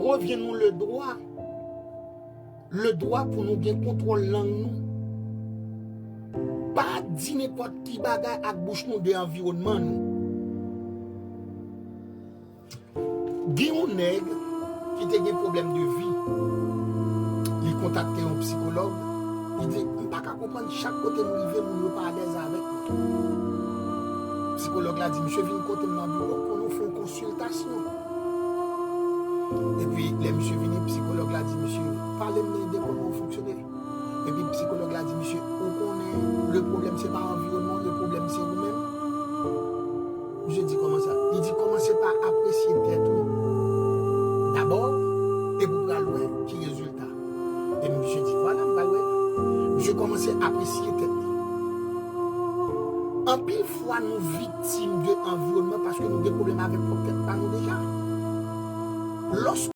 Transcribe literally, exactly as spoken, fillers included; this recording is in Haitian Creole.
Revyen nou le dwa, le dwa pou nou gen kontwòl lang nou. Pa di nenpòt ki bagay ak bouch nou de anviwònman nou. Gen yon nèg ki te gen pwoblèm de vi. Li kontakte yon psikològ. Li di, "M pa ka konprann, chak kote m rive, moun yo pa alèz avèk mwen." Psikològ la di, "Misye, vin kote m nan biwo pou nou fè yon konsiltasyon." Epi, lè misye vini, psikològ la di, "Misye, pale m de kòman w fonksyone." Epi psikològ la di, "Misye, ou konnen, le pwoblèm se pa anviwònman, le pwoblèm se ou menm." Misye di, "Kòman sa?" Li di, "Kòmanse pa apresye tèt ou dabò, epi w pral wè ki rezilta." Epi misye di, "Vwala, m pral wè." Misye kòmanse apresye tèt li. Anpil fwa, nou viktim de anviwònman paske nou gen pwoblèm avèk pwòp tèt pa nou deja. Lòske